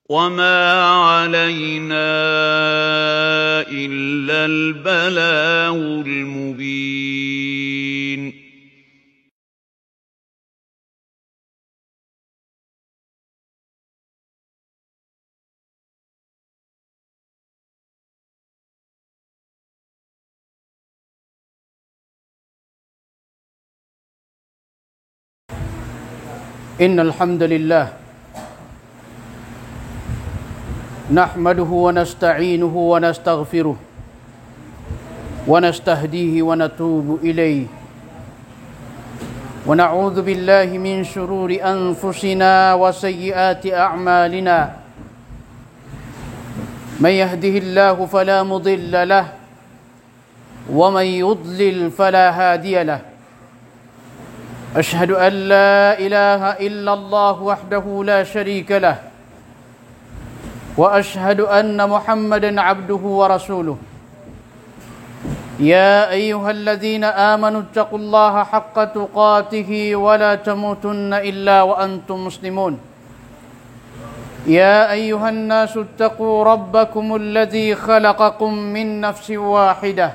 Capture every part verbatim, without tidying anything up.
وما علينا إلا البلاغ المبين. إن الحمد لله نحمده ونستعينه ونستغفره ونستهديه ونتوب إليه، ونعوذ بالله من شرور أنفسنا وسيئات أعمالنا. من يهده الله فلا مضل له، ومن يضلل فلا هادي له. أشهد أن لا إله إلا الله وحده لا شريك له، وأشهد أن محمدا عبده ورسوله. يا أيها الذين آمنوا اتقوا الله حق تقاته ولا تموتن إلا وأنتم مسلمون. يا أيها الناس اتقوا ربكم الذي خلقكم من نفس واحدة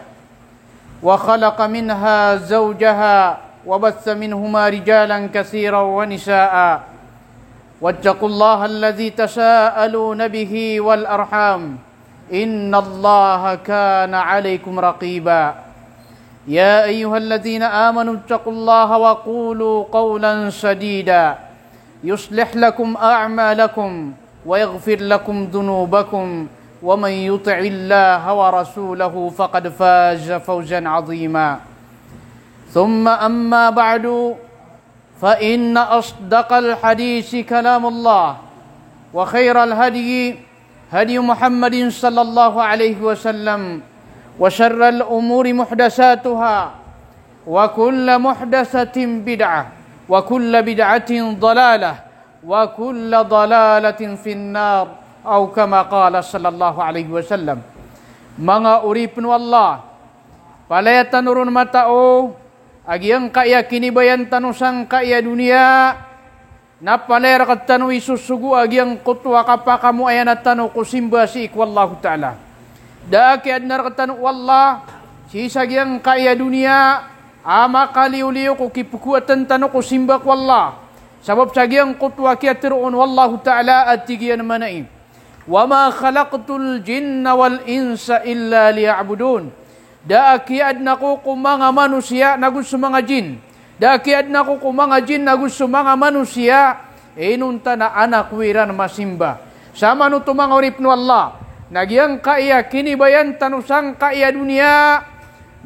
وخلق منها زوجها وبث منهما رجالا كثيرا ونساء واتقوا الله الذي تساءلون به والأرحام إن الله كان عليكم رقيبا. يا أيها الذين آمنوا اتقوا الله وقولوا قولا سديدا يصلح لكم أعمالكم ويغفر لكم ذنوبكم ومن يطع الله ورسوله فقد فاز فوزا عظيما. ثم أما بعد، فإن أصدق الحديث كلام الله، وخير الهدي هدي محمد صلى الله عليه وسلم، وشر الأمور محدثاتها، وكل محدثة بدعة، وكل بدعة ضلالة، وكل ضلالة في النار، أو كما قال صلى الله عليه وسلم. Manga oripn o Allah, palaya tano ron matao a giyangkaya kinibayan tano sangkaya doniya, na palaya rktano isosogo a giyangkoto a kapakamoayana tano ko simba sii ko Allahu Ta'ala. Da a kiyaadna rktano o Allah sii sa giyangkaya doniya a makaliyoliyo ko kipkowatan tano ko simba ko Allah. Sabap sa giyangkoto a kiyatharoon o Allahu Ta'ala a tig iyan manay: وما خلقت الجن والإنس إلا ليعبدون. Da a kiyaadn ako ko manga manosiya nago so manga jin. Da a kiyaadn ako ko manga jin nago so manga manosiya inonta na an ako iran masimba. Samanoto manga oripn o Allah, na giyangkaya kinibayan tano sangkaya doniya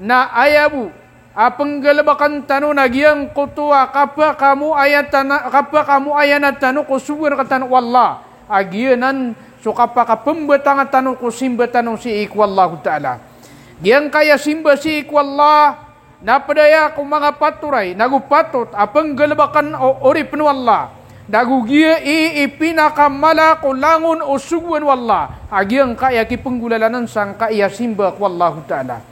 na aya bo a pnggalbkn tano na giyangkoto a kapakamoayana tano, kapakamoayana tano ko sogoan rktano o Allah, a giyanan so kapakapmbtanga tano ko simba tano sii ko Allahu Ta'ala. Giyangkaya simba sii ko Allah na pd aya ko manga patoray nago patot a pnggalbkn o oripn o Allah, nago giya i ipinakamala ko langon o sogoan o Allah a giyangkaya kipnggolalan sangkaya simba ko Allahu Ta'ala.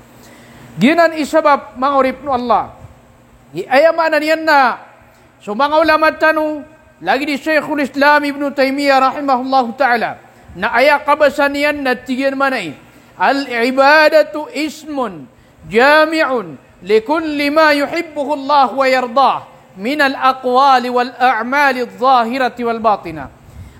Giyanan i sabap, manga oripn o Allah, i aya maana niyan na so manga ulama tano, lagid i Shaykhul Islam Ibn Taymiyyah rahimahullahu ta'ala, na aya kabasa niyan na tig iyan manay: العبادة اسم جامع لكل ما يحبه الله ويرضاه من الأقوال والأعمال الظاهرة والباطنة.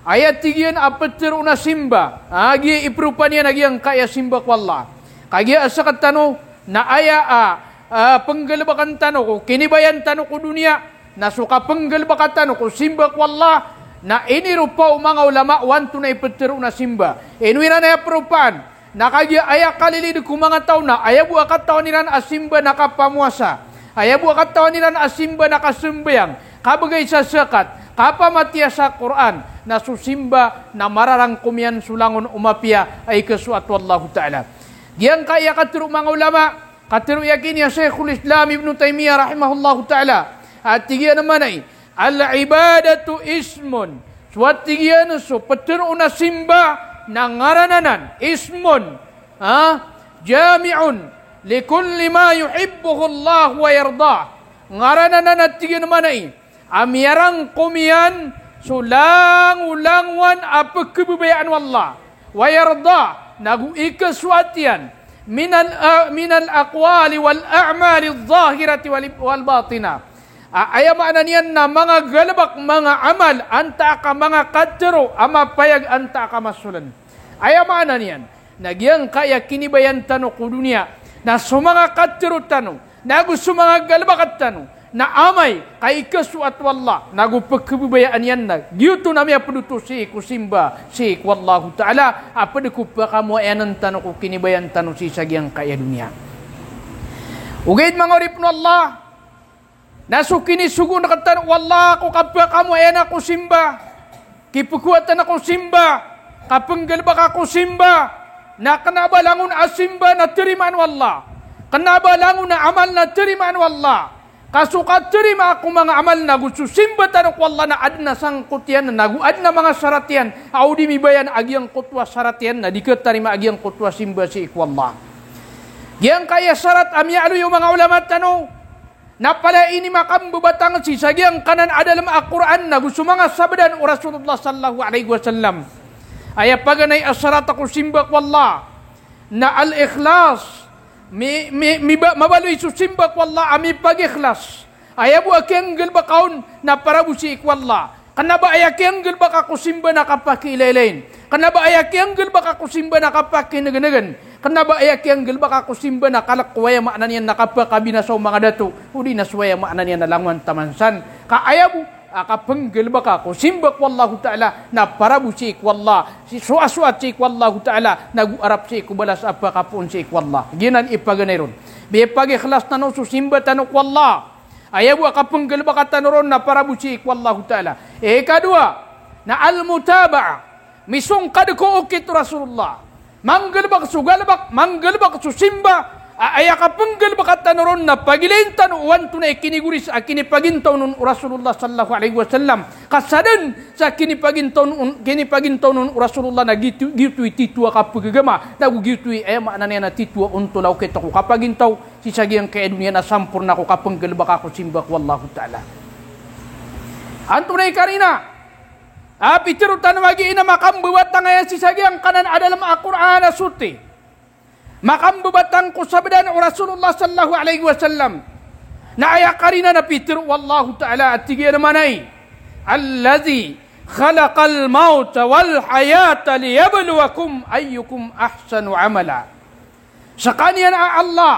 Aya tig iyan a ptharoon a simba, a giya i propaan iyan a giyangkaya simba ko Allah. Kagiya a sktano na aya a, a, pnggalbkn tano ko kinibayan tano ko doniya, na so kapnggalbka tano ko simba ko Allah, na iniropa o manga ulama o antonaa i ptharoon a simba. Ino iran aya propaan? Na kagiya aya kalilid ko manga taw na aya bo a katawan iran a simba na kapamowasa, aya bo a katawan iran a simba na kasambayang, kabgay sa zakat, kapamatiya sa Qur'an, na so simba na mararangkom iyan so langon o mapiya a ikasoat o Allahu Ta'ala. Giyangkaya katharo o manga ulama, katharo iyan kini a Shaykhul Islam Ibn Taymiyyah rahimahullahu ta'ala, a tig iyan manay: العبادة اسم. So a tig iyan so ptharoon a simba na ngaran anan, اسم, ha? جامع لكل ما يحبه الله ويرضاه. Ngaran anan a tig iyan manay a miyarangkom iyan so langolangowan a pkhababayaan o Allah, wa yarda, nago ikasoat iyan, minal, ah, minal aqwali wal a'mali adh-dhahirati wal, wal batina. A, aya maana niyan na manga galbk, manga amal, antaa ka manga katharo a mapayag, antaa ka masolan. Aya maana niyan na giyangkaya kinibayan tano ko doniya, na so manga katharo tano, nago so manga galbk tano, na amay ka ikasoat o Allah, nago pkhababayaan iyan na giyoto na miyapd oto sii ko simba sii ko Allahu Ta'ala, a pd ko pakamoayanan tano ko kinibayan tano sii sa giyangkaya doniya. Ogaid manga oripn o Allah, na so kinisogoon rktano o Allah ko kapakamoayana ko simba, kipkowatan ko simba, kapnggalbka ko simba, na kna ba langon a simba na tarimaan o Allah, kna ba langon a amal na tarimaan o Allah. Ka so katarimaa ko manga amal nago so simba tano ko Allah na adn a sangkot iyan, nago adn a manga sarat iyan, a o di mibayan a giyangkoto a sarat iyan na di katarima a giyangkoto a simba sii ko Allah. Giyangkaya sarat a miyaaloy o manga ulama tano, na palaya ini makambabatang sii sa giyangkanan a dalm a Qur'an nago so manga sabdan o Rasulullah sallallahu alaihi wasallam. Aya paganay a sarat ko simba ko Allah na al-ikhlas. Mi, mi, miba-, mabaloy so simba ko Allah a mipagikhlas. Aya bo a kiyanggalbka on na para bo sii ko Allah. Kna ba aya kiyanggalbka ko simba na kapakiilaylayin. Kna ba aya kiyanggalbka ko simba na kapakinegnegen. Kna ba aya kiyanggalbka ko simba na kalk ko aya maana niyan na kapakabinasa o manga dato, odi na so aya maana niyan na langowan taman san. Ka aya bo a kapnggalbka ko simba ko Allahu Ta'ala na para bo sii ko Allah, sii soasoat sii ko Allahu Ta'ala, nago arap sii ko balas a pakapoon sii ko Allah. Giyanan i paganay ron. Mipagikhlas tano so simba tano ko Allah. Aya bo a kapnggalbka tano ron na para bo sii ko Allahu Ta'ala. Ikadowa, na al-mutaba'ah. Misongkad ko okit o Rasulullah. Manggalbk so galbk, manggalbk so simba. A, aya kapnggalbka tano ron na pagilayin tano o antonaa i kinigoris a kinipagintaw on o Rasulullah sallallahu alaihi wasallam. Ka sadn sa kinipagintaw on, kinipagintaw on o Rasulullah na giyoto, giyoto i titho a kapagagama, nago giyoto i aya maana niyan na titho a ontol a okit ko kapagintaw sii sa giyangkaya doniya na samporna ko kapnggalbka ko simba ko Allahu Ta'ala. Antonaa i karina a pitharo tano a giya na makambabatang aya sii sa giyangkanan a dalm a Qur'an a soti, makambabatang ko sabdan o Rasulullah sallallahu alaihi wasallam. Na aya karina na pitharo o Allahu Ta'ala a tig iyan a manay, "Alladhi khalaqal mawta wal hayata liyabluwakum ayyukum ahsanu amala." Skaniyan a Allah,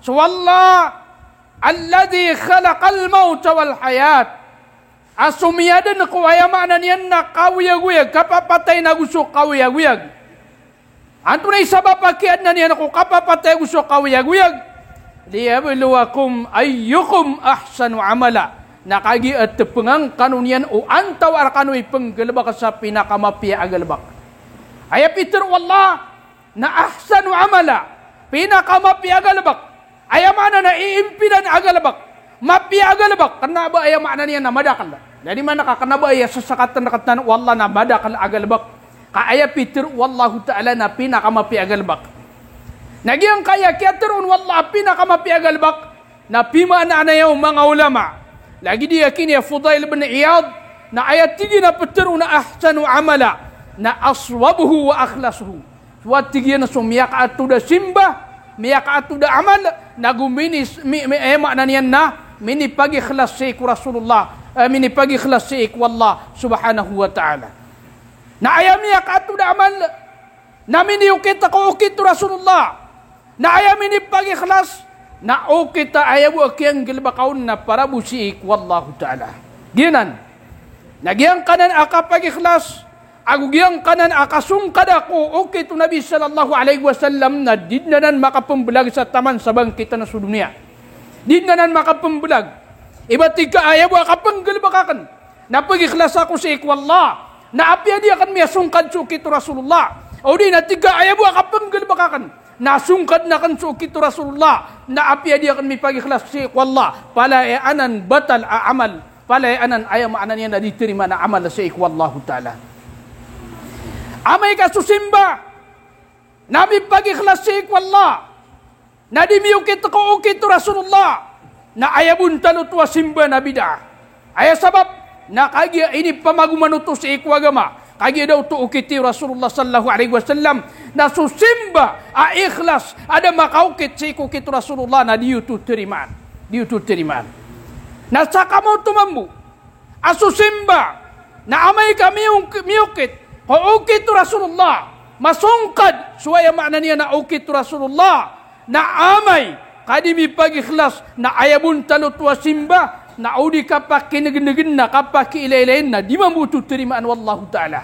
so Allah, alladhi khalaqal mawta wal hayat, a so miyadn ko aya maana niyan na kaoyagoyag, kapapatay nago so kaoyagoyag. Antonaa i sabap a kiyadna niyan ko kapapatay ago so kaoyagoyag? "Liyabluwakum ayyukum ahsanu amala." Na kagiya a tpngan kano niyan o antawaa rkano i pnggalbk sa pinakamapiya a galbk. Aya pitharo o Allah na ahsanu amala, pinakamapiya a galbk. Aya maana na iimpilan a galbk, mapiya a galbk, kna ba aya maana niyan na madakl. Jadi maana ka kna ba aya sasakatn rktano o Allah na madakl a galbk. Ka aya pitharo o Allahu Ta'ala na pinakamapiya a galbk. Na giyangkaya kiyatharo on o Allah a pinakamapiya a galbk, na pimaanaan aya o manga ulama. Lagid iyan a kini Fudail bin Iyad, na aya tig iyan a pitharo na ahsanu amala, na aswabuhu wa akhlasuhu. So a tig iyan so miyakaatod a simba, miyakaatod a amal, nago mini, mi, mi, aya maana niyan na minipagikhlas sii ko Rasulullah, eh, minipagikhlas sii ko Allah subhanahu wa ta'ala. Na aya miyakaatod a amal na miniokit ko okit o Rasulullah. Na aya minipagikhlas na okit a aya bo a kiyanggalbka on na para bo sii ko Allahu Ta'ala. Giyanan. Na giyangkanan a kapagikhlas, ago giyangkanan a kasongkada ko okit o Nabi sallallahu alaihi wasallam na di dn anan makapmblag sa taman sa bangkit na so doniya. Di dn anan makapmblag. Iba tig ka aya bo a kapnggalbka akn na pagikhlas ako sii ko Allah, na apiya di akn miyasongkad so okit o Rasulullah. O di na tig ka aya bo a kapnggalbka akn na songkadn akn so okit o Rasulullah, na apiya di akn mipagikhlas sii ko Allah, palaya anan batal a amal, palaya anan aya maana niyan na di tarimaan a amal sii ko Allahu Ta'ala. Amay ka so simba na mipagikhlas sii ko Allah, na di miyokit ko okit o Rasulullah, na aya bo ntano oto a simba na bid'ah. Aya sabap na kagiya inipamagoman oto sii ko agama, Kagiya da oto okiti o Rasulullah sallallahu alaihi wasallam, na so simba a ikhlas a da makaokit sii ko okit o Rasulullah na di oto tarimaan. Di oto tarimaan. Na saka mo oto mambo a so simba na amay ka miyong-, miyokit ko okit o Rasulullah, masongkad so aya maana niyan na okit o Rasulullah, na amay ka di mipagikhlas, na aya bontal oto a simba na o di kapakinegnegen na kapakiilaylayin na di mambo oto tarimaan o Allahu Ta'ala.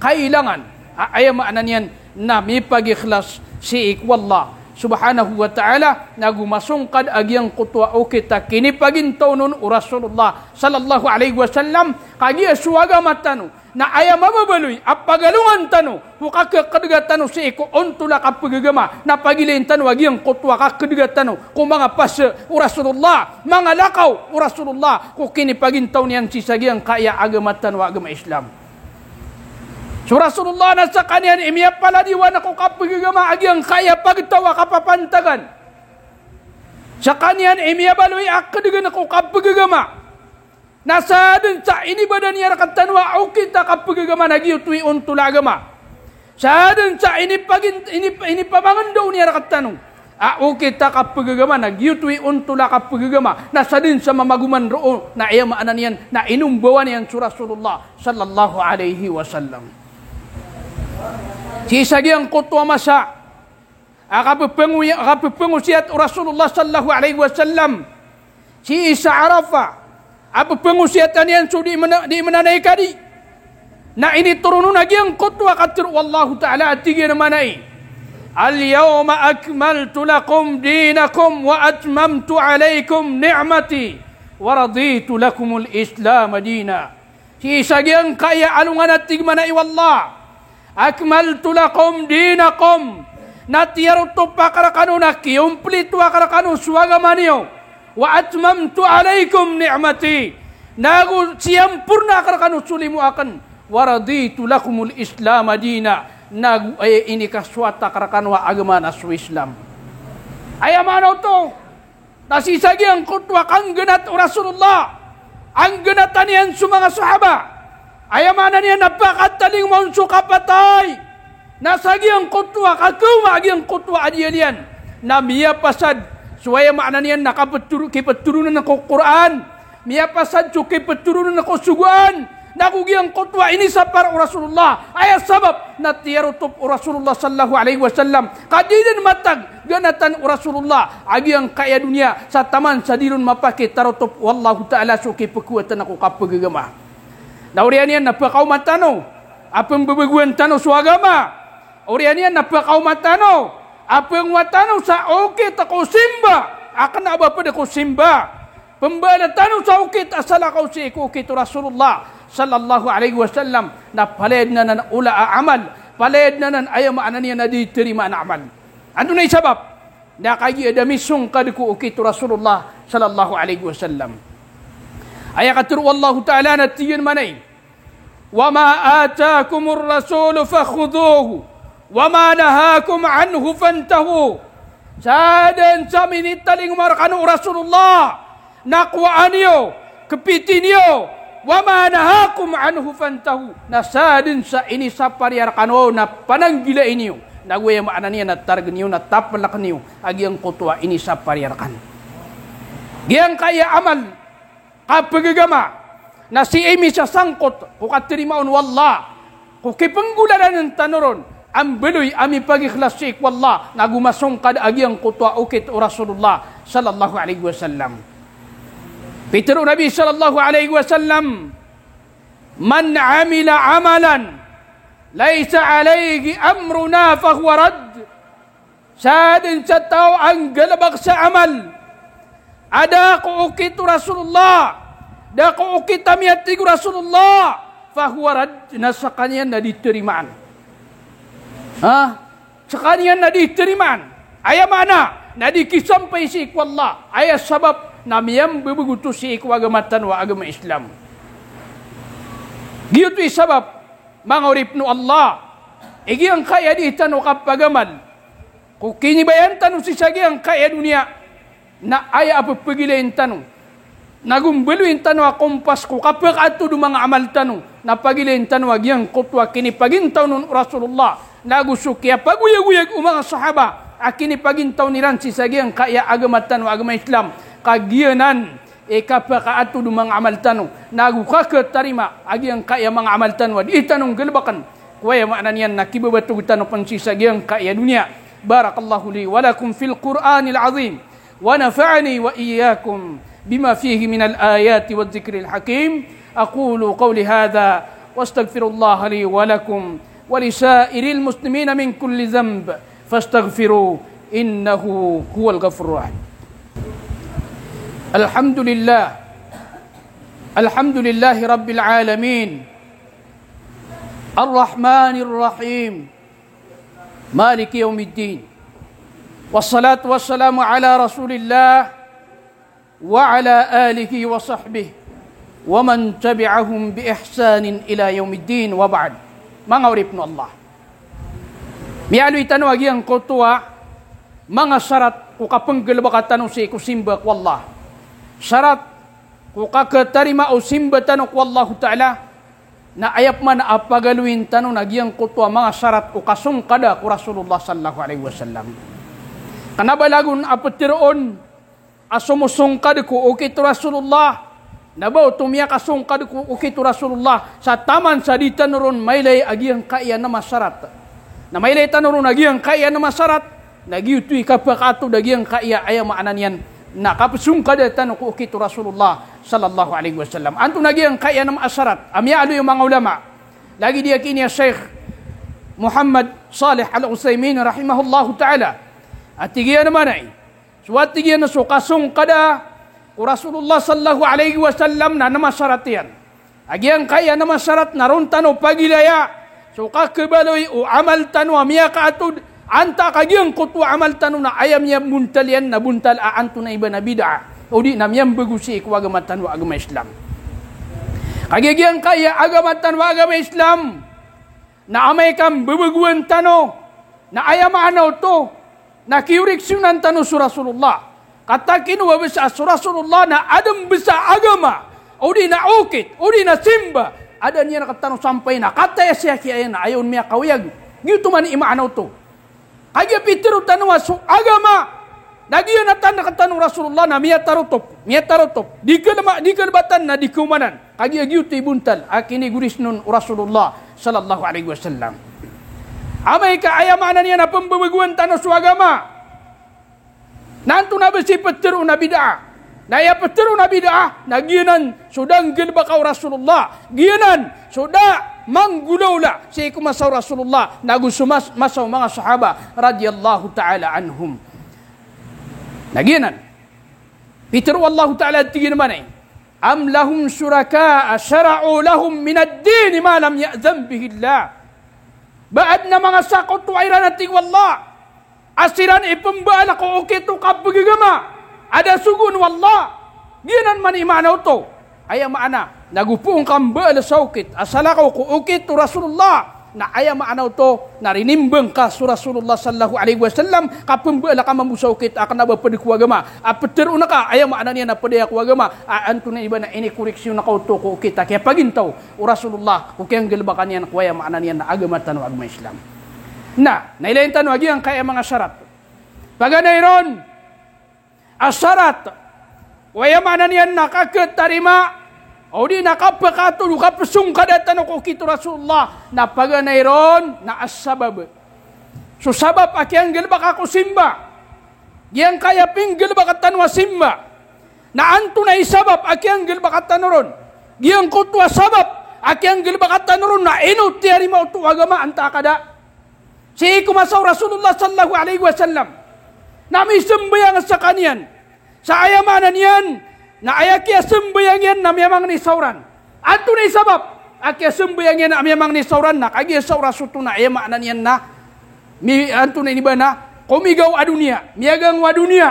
Kailangan a aya maana niyan na mipagikhlas sii ko Allah subhanahu wa ta'ala, nago masongkad a giyangkoto a okit a kinipagintaw on o Rasulullah sallallahu alaihi wasallam. Kagiya so agama tano na aya mababaloy a pagalongan tano ko kakekedega tano sii ko ontol a kapegagama, na pagilayin tano a giyangkoto a kakedega tano ko manga pasa o Rasulullah, manga lakaw o Rasulullah ko kinipagintaw niyan sii sa giyangkaya agama tano a agama Islam. So Rasulullah na sekaniyan i miyapaladiwan ko kapegagama a giyangkaya pagtaw a kapapantagan. Sekaniyan i miyabaloy a kedegan ko kapegagama. Na sadn sa inibadan iyan rektano a okit a kapegagama na giyoto i ontol a agama. Sadn sa inipagin-, inip-, inipamangendaw niyan rektano a okit a kapegagama na giyoto i ontol a kapegagama. Na sadn sa mamagoman roo na aya maana niyan na inombawan iyan so Rasulullah sallallahu alaihi wasallam. Sii sa giyangkoto a masa a kapepengo-, a kapepengosiyat o Rasulullah sallallahu alaihi wasallam sii sa Arafah, a pepengosiyatan iyan so di mena-, di menanay kadi. Na initoron on a giyangkoto a katero o Allahu Ta'ala a tig iyan a manay, "Al-yawma akmaltu lakum dinakum wa atmamtu alaykum ni'mati wa raditu lakumul Islama dina." Sii sa giyangkaya alongan a tig manay o Allah, "Akmaltu lakum dinakum." Na tiyarotop akn rekano, na kiyomplito akn rekano so agama niyo. "Wa atmamtu alaykum ni'mati." Nago siyampurna akn rekano so limo akn. "Wa raditu lakumul Islama dina." Nago aya inikasowat akn rekano a agama na so Islam. Aya maana oto, na sii sa giyangkoto a kanggenat o Rasulullah, anggenatan iyan so manga sahaba. Aya maana niyan na pakatalingoma on so kapatay. Na sa giyangkoto a kakaoma a giyangkoto a adiyal iyan na miyapasad so aya maana niyan na kapetoro-, kipetoronen ko Qur'an, miyapasad so kipetoronen ko sogoan. Nago giyangkoto a inisapar o Rasulullah, aya sabap na tiyarotop o Rasulullah sallallahu alaihi wasallam, ka di den matag ganatan o Rasulullah a giyangkaya doniya sa taman sa di ron mapakitarotop o Allahu Ta'ala so kipekowatan ko kapegagama. Na oriyan iyan na pekaoma tano a pembebegoan tano so agama. Oriyan iyan na pekaoma tano a pengowa tano sa okit ko simba a kena a ba ped ko simba. Pembaala tano sa okit a salakaw sii ko okit o Rasulullah sallallahu alaihi wasallam, na palaya den anan ola a amal, palaya den anan aya maana niyan na di tarimaan a amal. Antonaa i sabap? Na kagiya da misongkad ko okit o Rasulullah sallallahu alaihi wasallam. Aya katero o Allahu Ta'ala na tig iyan manay, "Wa ma atakumur rasulu fakhudhuhu, wa ma nahakum anhu fantahu." Sadn sa minitalingoma rekano o Rasulullah na kowaan iyo, kepiti niyo, "wa ma nahakum anhu fantahu." Na sadn sa inisapar iyan rekano na pananggilai niyo. Nago aya maana niyan na targen iyo, na tapeleken iyo a giyangkoto a inisapar iyan rekano. Giyangkaya amal kapegegama na sii misasangkot ko katarima on o Allah, ko kipenggolalanen tano ron a mbaloy a mipagikhlas sii ko Allah, nago masongkad a giyangkoto a okit o Rasulullah sallallahu alaihi wasallam. Pitero o Nabi sallallahu alaihi wasallam, "Man amila amalan laisa alaihi amruna fahuwa radd." Sadn sa taw a nggalebek sa amal a da ko okit o Rasulullah, da ko okit a miyatig o Rasulullah, fahuwa radd, na sekaniyan na di tarimaan. Ha? Sekaniyan na di tarimaan. Aya maana na di kisampay sii ko Allah. Aya sabap na miyambebeg oto sii ko agama tano a agama Islam. Giyoto i sabap, manga oripen o Allah, i giyangkaya di tano kapagamal ko kinibayaan tano sii sa giyangkaya doniya, na aya a pepegilayin tano, nago mbaloyin tano a kompas ko kapekatod o manga amal tano, na pagilayn tano a giyangkoto a kinipagintaw on o Rasulullah, nago so kiyapagoyagoyag o manga sahaba a kinipagintaw iran sii sa giyangkaya agama tano a agama Islam, ka giyanan i kapakaatod o manga amal tano, nago kakatarima a giyangkaya manga amal tano a dii tano nggalbkn ko aya maana niyan na kibabatog tano pn sii sa giyangkaya doniya. Barakallahu li wa lakum fil Qur'anil azim, wa nafa'ani wa iyyakum bima fihi minal ayati wadh dhikril hakim. Aqulu qawli hadha wa astaghfirullaha li wa lakum wa li sa'iril muslimina min kulli dhanb, fastaghfiruhu innahu huwal ghafurur rahim. Alhamdulillah. Alhamdulillahi rabbil alamin. Arrahmanir rahim. Maliki yawmiddin. Wassalatu wassalamu ala Rasulillah wa ala alihi wa sahbihi wa man tabi'ahum bi ihsanin ila yawmiddin, wa ba'd. Manga oripn o Allah, miyaaloy tano a giyangkoto a manga sarat ko kapnggalbka tano sii ko simba ko Allah. Sarat ko kakatarima o simba tano ko Allahu Ta'ala, na aya pman a pagaloyin tano na giyangkoto a manga sarat o kasongkada ko Rasulullah sallallahu alaihi wasallam. Kna ba lagon a ptharoon a somosongkad ko okit o Rasulullah, na ba oto miyakasongkad ko okit o Rasulullah sa taman sa di tano ron mailay a giyangkaya a manga sarat. Na mailay tano ron a giyangkaya a manga sarat, na giyoto i kapakaatod a giyangkaya, aya maana niyan na kapsongkada tano ko okit o Rasulullah sallallahu alaihi wasallam. Antonaa giyangkaya a manga sarat a miyaaloy o manga ulama? Lagid iyan a Sheikh Muhammad Salih Al-Uthaymin rahimahullahu ta'ala, a tig iyan a maana i, so a tig iyan a so kasongkada ko Rasulullah sallallahu alaihi wasallam na manga sarat iyan. A giyangkaya a manga sarat na ron tano pagilaya so kakhabaloy o amal tano a miyakaatod, antaa ka giyangkoto a amal tano na aya miyabontal iyan na bontal a antonaa i ba na bid'ah, o di na miyambago sii ko agama tano a agama Islam. Kagiya giyangkaya a agama tano a agama Islam na amay ka mbabagoan tano, na aya maana oto na kiyoriksiyonan tano so Rasulullah. Katii o ba bes a so Rasulullah na adn bes a agama, o di na okit, o di na simba a da niyan rktano sampay na kataya siya kiyayan na aya on miyakaoyag. Giyoto man i maana oto. Kagiya pitharo tano a so agama na giyanan a tanda rktano o Rasulullah na miyatarotop, miyatarotop. Di kalma, di kalbatan na di kaomanan. Kagiya giyoto i bontal a kinigorisn on o Rasulullah sallallahu alaihi wasallam. Amay ka aya maana niyan na pmbabagoan tano so agama, na antonaa bes i ptharoon a bid'ah? Na aya ptharoon a bid'ah na giyanan so da nggalbka o Rasulullah, giyanan so da manggolawla sii ko masa o Rasulullah nago so mas-, masa o manga sahaba radiyallahu ta'ala anhum. Na giyanan, pitharo o Allahu Ta'ala, tig iyan a maana i, "Am lahum shurakaa'u shara'u lahum minad dini ma lam ya'dhan bihillah." Ba adn a manga sakotoa iran, a tig o Allah, a siran i pmbaal ko okit o kapagagama a da sogoon o Allah? Giyanan man i maana oto. Aya maana na go poon ka mbaal sa okit a salakaw ko okit o Rasulullah, na aya maana oto na rinimbang ka so Rasulullah sallallahu alaihi wasallam, ka pmbaal ka mambo sa okit a kna ba pd ko agama a ptharoon ka, aya maana niyan na pd aya ko agama, a antonaa i ba na inikoriksiyon ka oto ko okit a kiyapagintaw o Rasulullah ko kiyanggalbka niyan ko aya maana niyan na agama tano a agama Islam. Na, na ilayin tano a giyangkaya manga sarat. Paganay ron a sarat o aya maana niyan na kakatarima, o di na kapakaatod o kapsongkada tano ko okit o Rasulullah, na paganay ron na a sabab. So sabab a kiyanggalbka ko simba. Giyangkaya pinggalbka tano a simba, na antonaa i sabab a kiyanggalbka tano ron? Giyangkoto a sabab a kiyanggalbka tano ron na ino tiyarima oto o agama, antaa ka da? Sii ko masa o Rasulullah sallallahu alaihi wasallam na misambayang skaniyan sa aya maana niyan na aya kiyasambayang iyan na miyamangni sa oran. Antonaa i sabap a kiyasambayang iyan a miyamangni sa oran? Na kagiya sa oras oto na aya maana niyan na mi-, antonaa ini ba na komigaw a doniya, miyagango a doniya,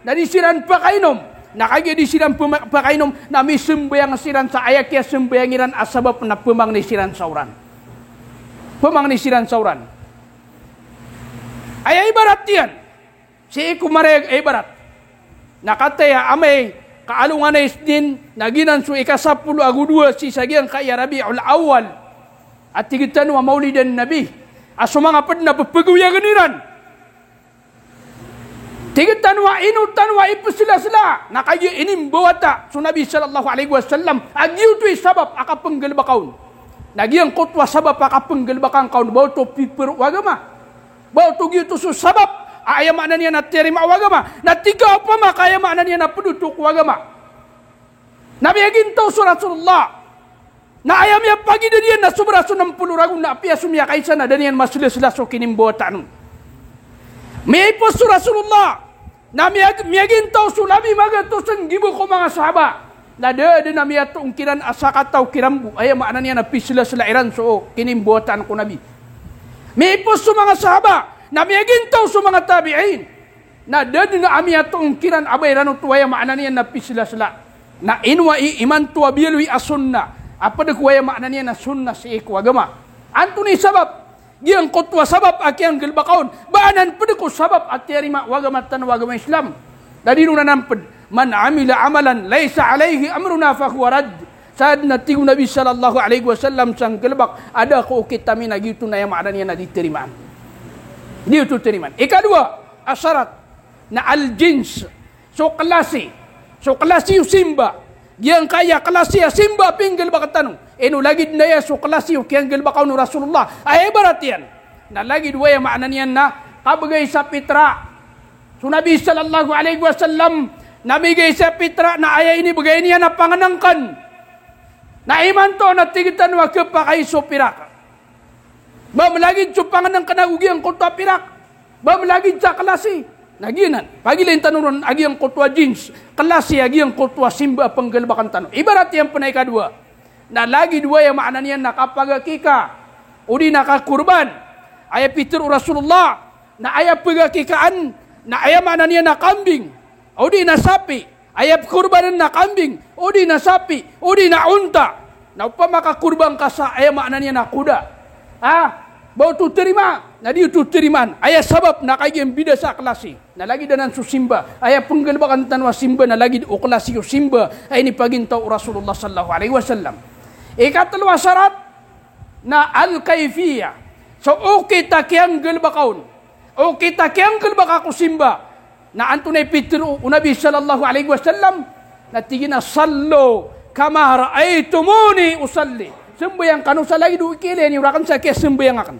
na di siran pakainom. Na kagiya di siran pema-, pakainom, na misambayang siran sa aya kiyasambayang iran a sabap na pemangni siran sa oran. Pemangni siran sa oran. Aya ibarat iyan, sii ko marayag a ibarat. Na kataya amay Ka alongan a Isnin, na giyanan so ika sapolo ago dowa sii sa giyangkaya Rabiul Awwal. A tig tano a Maulidan Nabi. A so manga pd na pphagoyagn iran. Tig tano a ino tano a ipslasla, na kagiya inimbawata so Nabi sallallahu alaihi wasallam a giyoto i sabap a kapnggalbka on. Na giyangkoto a sabap a kapnggalbka ngka on, ba oto piparo o agama. Ba oto giyoto so sabap a aya maana niyan na tiyarima o agama. Na tig ka opama ka aya maana niyan na pd oto ko agama. Na miyagintaw so Rasulullah. Na aya miyapagidad iyan na sobra so nm polo ragon, na apiya so miyakaisa na da niyan maslasla so kinimbawataan on. Miyaipos so Rasulullah. Na miyag-, miyagintaw so labi magatos nggibo ko manga sahaba. Na da dn a miyatoon kiran a sakataw kiran bo, aya maana niyan na pislasla iran so kinimbawataan ko Nabi. Miyaipos so manga sahaba. Na miyagintaw so manga tabi'in. Na da dn a miyatoon kiran a ba iran oto, aya maana niyan na pislasla. Na ino a i-, imanto a biyaloy a sunnah a pd ko, aya maana niyan na sunnah sii ko agama. Antonaa i sabap? Giyangkoto a sabap a kiyanggalbka on, ba anan pd ko sabap a tiyarima o agama tano a agama Islam. Na di ron anan pd, "Man amila amalan laysa alayhi amruna fahuwa radd." Sadn a tig o Nabi sallallahu alaihi wasallam sa nggalbk a da ko okit ami, na giyoto na aya maana niyan na di tarimaan. Di oto tarimaan. Ikadowa a sarat na al-jins. So klasi. So klasi o simba. Giyangkaya klasi a simba a pinggalbka tano. Ino lagid na aya so klasi o kiyanggalbka on o Rasulullah. Aya ibarat iyan na lagid o aya maana niyan na kabgay sa pitra. So Nabi sallallahu alaihi wasallam na migay sa pitra na aya inibgay niyan na pangnngkn. Na imanto na tig tano a khapakay so pirak. Ba mlagid so pangnngkn ago giyangkoto a pirak. Ba mlagid sa klasi. Na giyanan. Pagilayn tano ron a giyangkoto a jins. Klasi a giyangkoto a simba a pnggalbkn tano. Ibarat iyan pn a ikadowa. Na lagid o aya maana niyan na kapagakika. O di na kakorban. Aya pitharo o Rasulullah. Na aya pagakikaan. Na aya maana niyan na kambing. O di na sapi. Aya pkorbanan na kambing, o di na sapi, o di na onta. Na opama ka korban ka sa, aya maana niyan na koda. Ha? Ba oto tarimaan, na di oto tarimaan. Aya sabap na kagiya mbida sa klasi. Na lagid anan so simba. Aya pnggalbkn tano a simba na lagid o klasi o simba a inipagintaw o Rasulullah sallallahu alaihi wasallam. Ikatlo a sarat na al-kayfiyah. So okit a kiyanggalbka on. Okit a kiyanggalbka ko simba. Na antonaa i pitharo o Nabi sallallahu alaihi wasallam? Na tig iyan a, "Sallu kama ra'aytumuni usalli." Sambayang kano sa lagid o ikiilay niyo rakn sa kiyasambayang akn.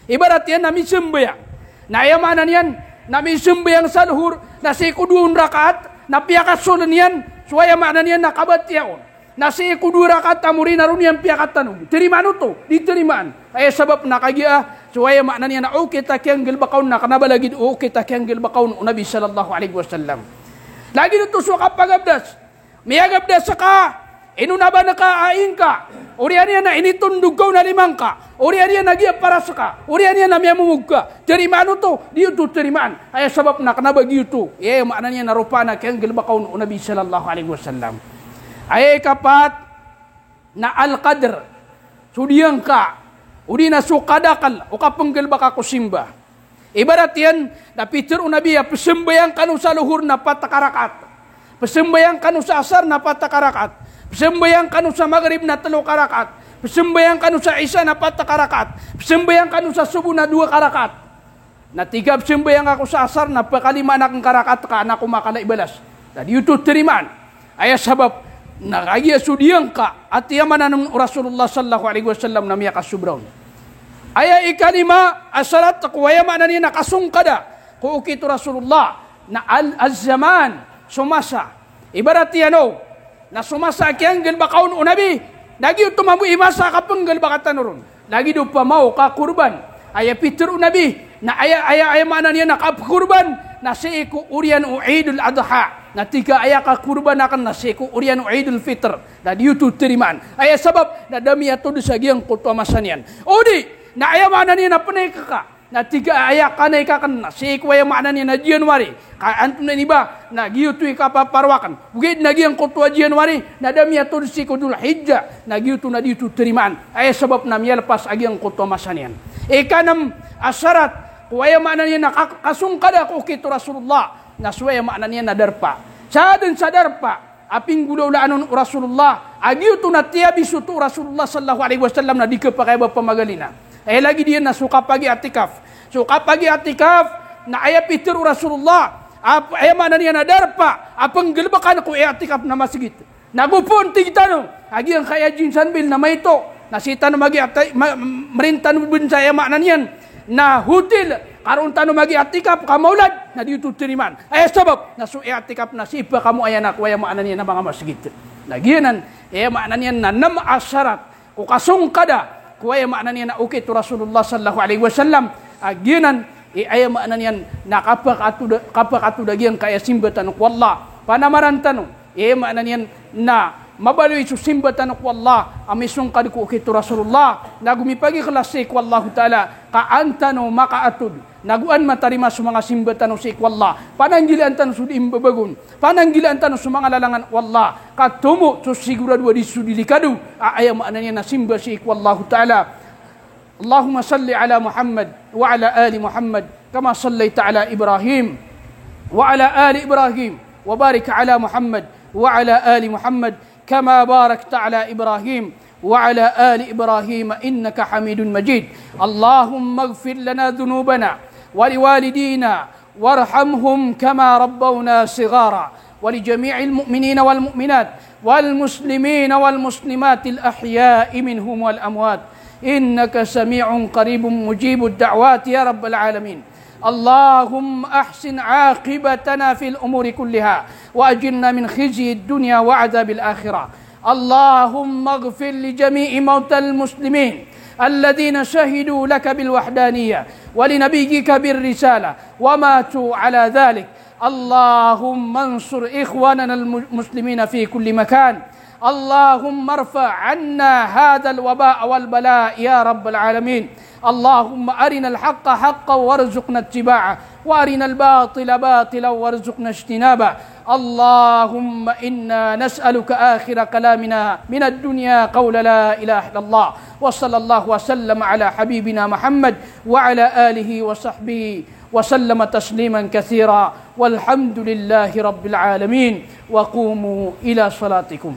Ibarat iyan na misambayang. Na aya maana niyan, na misambayang sa lohor, na sii ko dowa on rakaat, na piyakasoln iyan, so aya maana niyan na kabatiya on. Na sii ko dowa rakaat a mori na roo niyan piyakatanog. Tarimaan oto, di tarimaan. Aya sabap na kagiya, so aya maana niyan na okit a kiyanggalbka on na kna ba lagid o okit a kiyanggalbka on o Nabi sallallahu alaihi wasallam. Lagid oto so kapagabdas. Miyagabdas ka, inonabn ka a ingka. Oriyan iyan na initondog ka on a lima ngka. Oriyan iyan na giya paras ka. Oriyan iyan na miyamomog ka. Tarimaan oto, di oto tarimaan. Aya sabap na kna ba giyoto. Aya maana niyan na ropaan a kiyanggalbka on o Nabi sallallahu alaihi wasallam. Aya ikapat na al-qadr. So diyangka, o di na so kadakl o kapnggalbka ko simba. Ibarat iyan, na pitharo o Nabi a pzambayang kano sa lohor na pat ka rakaat. Pzambayang kano sa asar na pat ka rakaat. Pzambayang kano sa magrib na tlo ka rakaat. Pzambayang kano sa isa na pat ka rakaat. Pzambayang kano sa sobo na dowa ka rakaat. Na tig ka pzambayang ako sa asar na pkalimaan akn ka rakaat ka an ako makala i balas. Na di oto tarimaan. Aya sabap na kagiya so diyangka a tiyamanan o Rasulullah sallallahu alaihi wasallam na miyakasobra on. Aya ikalima a sarat ko aya maana niyan na kasongkada ko okit o Rasulullah na al-, az-zaman, so masa. Ibarat iyan o, na so masa a kiyanggalbka on o Nabi, na giyoto mambo i masa a kapnggalbka tano ron. Lagid opama o kakorban. Aya pitharo o Nabi, na aya, aya, aya maana niyan na kapkorban, na sii ko oriyan o Eidul Adha. Na tig ka aya kakorban akn na sii ko oriyan o Eidul Fitr. Na di oto tarimaan. Aya sabap, na da miyatodos a giyangkoto a masa niyan. O di, na aya maana niyan na pnaik ka. Na tig ka aya kanaik akn na sii ko aya maana niyan na January. Ka antonaa ini ba, na giyoto i kapaparowakn. Ogaid na giyangkoto a January, na da miyatodos sii ko Dhul Hijjah, na giyoto na di oto tarimaan. Aya sabap na miyalpas a giyangkoto a masa niyan. Ikanm a sarat, ko aya maana niyan na ka-, kasongkada ko okit o Rasulullah, na so aya maana niyan na darpa. Sadn sa darpa, a pinggolawlaan on o Rasulullah, a giyoto na tiyabiso oto o Rasulullah sallallahu alaihi wasallam na di kapakay a ba pamagalina. Aya lagid iyan na so kapag-i'tikaf. So kapag-i'tikaf na aya pitharo o Rasulullah, a, aya maana niyan na darpa a penggalebeken ko i'tikaf na masgit. Na go pon, tig tano, a giyangkaya jinsan bil na maito, na sii tano magi-, ma-, merin tano ben sa, aya maana niyan na hotel, ka roo tano magi-i'tikaf ka maolad, na di oto tarimaan. Aya sabap na so i'tikaf na sii pakamoayan ko, aya maana niyan na manga masgit. Na giyanan i, aya maana niyan na nem a sarat ko kasongkada ko, aya maana niyan na okit o Rasulullah sallallahu alaihi wasallam. A giyanan i, aya maana niyan na kapakatod a, kapakatod a giyangkaya simba tano ko Allah. Panamaran tano i, aya maana niyan na mabaloy so simba tano ko Allah a misongkad ko okit o Rasulullah, na go mipagikhlas sii ko Allahu Ta'ala ka an tano makaatod, na go an matarima so manga simba tano sii ko Allah. Pananggilaan tano so di mbabagon. Pananggilaan tano so manga lalangan o Allah ka tomo so sigorado a di so delikado a, aya maana niyan na simba sii ko Allahu Ta'ala. اللهم صل على محمد وعلى آل محمد كما صليت على إبراهيم وعلى آل إبراهيم، وبارك على محمد وعلى آل محمد كما باركت على إبراهيم وعلى آل إبراهيم إنك حميد مجيد. اللهم اغفر لنا ذنوبنا ولوالدينا وارحمهم كما ربونا صغارا، ولجميع المؤمنين والمؤمنات والمسلمين والمسلمات الأحياء منهم والأموات، إنك سميع قريب مجيب الدعوات يا رب العالمين. اللهم أحسن عاقبتنا في الأمور كلها، وأجرنا من خزي الدنيا وعذاب الآخرة. اللهم اغفر لجميع موتى المسلمين الذين شهدوا لك بالوحدانية ولنبيك بالرسالة وماتوا على ذلك. اللهم انصر إخواننا المسلمين في كل مكان. اللهم ارفع عنا هذا الوباء والبلاء يا رب العالمين. اللهم أرنا الحق حقا وارزقنا اتباعه، وأرنا الباطل باطلا وارزقنا اجتنابه. اللهم إنا نسألك آخر كلامنا من الدنيا قول لا إله إلا الله، وصلى الله وسلم على حبيبنا محمد وعلى آله وصحبه وسلم تسليما كثيرا، والحمد لله رب العالمين، وقوموا إلى صلاتكم.